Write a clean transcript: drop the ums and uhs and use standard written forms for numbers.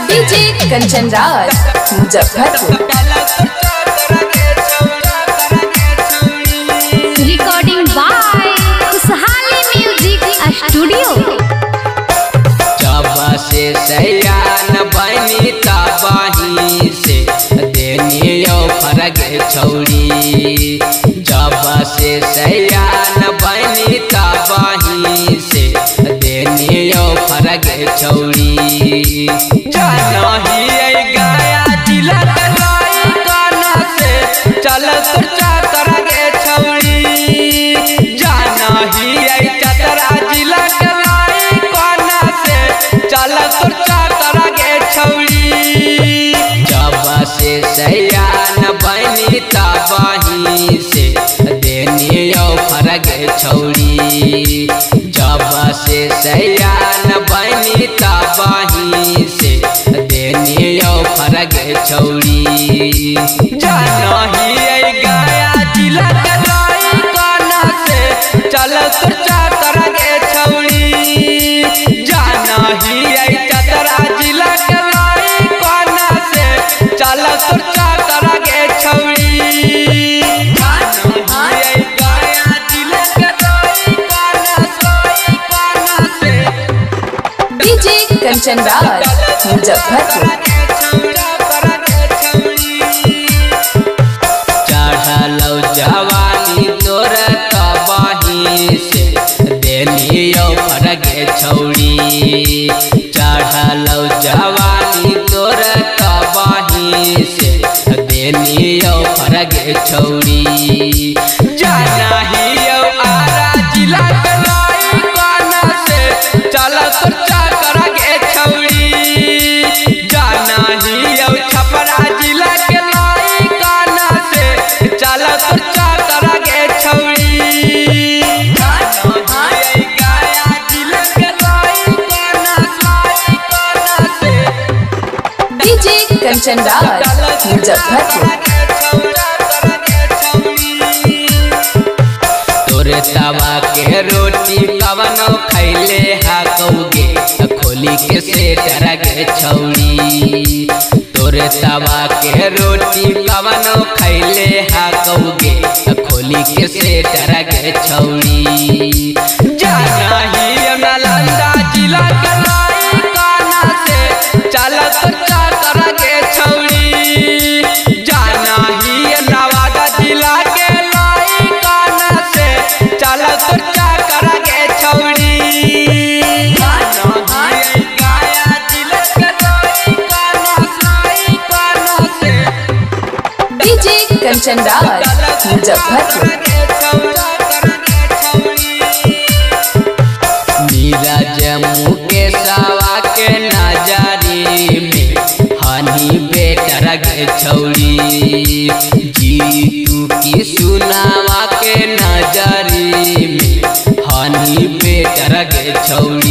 DJ Kanchan Raj Muzaffarpur. Recording by Khushhali music studio. जब से सयान बनी तबही से देनियो फरग छौड़ी। जब से सयान बनी तबही से देनियो फरग छौड़ी। जानही गया जिला लाई काना से चल चतरा गे छौड़ी। जानही चतरा जिला लाई काना से चल चतरा गे छौड़ी। जब से सयान बनी तबही से देनियो फरग छौड़ी। जब से सयान बनी तबही से देनियो फरग छौड़ी। जानही गया जिला लाई काना से चल चतरा गे छौड़ी। जानही चतरा जिला लाई काना से चल चतरा गे छौड़ी। जानही गया जिला लाई काना से। डीजे कंचन राज मुजफ्फरपुर। चढ़लो जवानी तोर तबही से देनियो फरग छौड़ी। चढ़लो जवानी तोर तबही से देनियो फरग छौड़ी। जानहियो आरा जिला लाई काना से चल चतरा गे छौड़ी। जानहियो छपरा जिला के लाई काना से चल चतरा गे छौड़ी। जानही गया जिला के लाई काना से। डीजे कंचन राज मुजफ्फरपुर। तोरे तवा के रोटी कवनो खैले हाकौगे खोली के सेटर गे छौड़ी। तोरे तवा के रोटी कवनो खैले हाकौगे खोली के सेटर गे छौड़ी। जानही नालंदा जिला के लाई काना से चल चतरा गे छौड़ी। जानही नवादा जिला के लाई काना से चल चतरा गे छौड़ी। जानही गया जिला के लाई काना से। डीजे कंचन राज मुजफ्फरपुर। नीरज मुकेशवा के नजरी में हनी बेटर गे छौड़ी। जीतू की सुनावा के नजरी में हनी बेटर गे छौड़ी।